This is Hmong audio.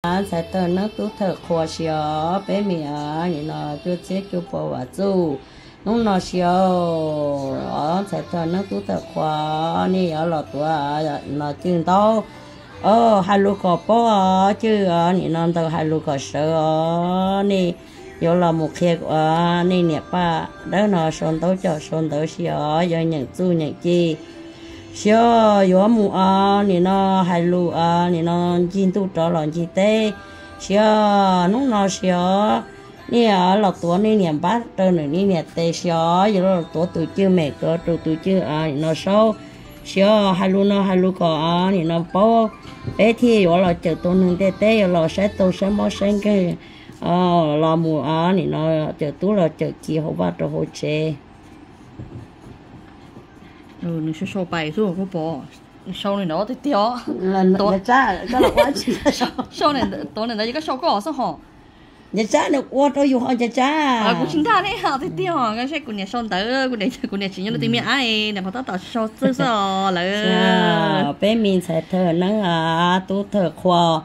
Ntxhais thawj neeb tub thawj qhua si os, peb me os, nim no cuaj txhiab cuaj pua vam txuj. Hnub no si os, ntxhais thawj neeb tub thawj qhua, nej yuav los tuav no cwj ntaub, hais lus kom paub os, cwj os, nim no ntawd hais lus kom sawv os, nej yuav los mus qhia nej niam Paj Dawb no sau ntaub coj sau ntawv si os, yog nyeem txuj nyeem ci. Si os, yuav mus os, nim no hais lus os, nim no ncig ntuj rov los ncig teb. Si os, hnub no si os, nej los tuav nej niam npab rau nws nej niam tes si os, yuav los tuav tus cwj mem tuav rau tus cwj os, nim no saub. Si os, hais lus no hais lus kom os, nim no paub, peb thiaj yuav los cawm tau neeg ntiaj teb, yuav los saib tau saib mob saib nkeeg. Los mus os, nim no cawm tub los cawm kiv hauv vaj rau hauv tsev. Nws sau sau pais xwb, koj pom, sau li ntawd tiag tiag. Tuav ntawd yog koj sau koj xwb hos. Ncaj tsab nws ua rau yus ho ncaj tsab. Kuv tsis ntaj li tiag tiag, seb kuv niam sau ntawv, kuv niam tsis nyob nws tus me ab, niam pog tab tom sau txwj xwb lawm. Peb me ntxhais thawj neeb tub thawj qhua,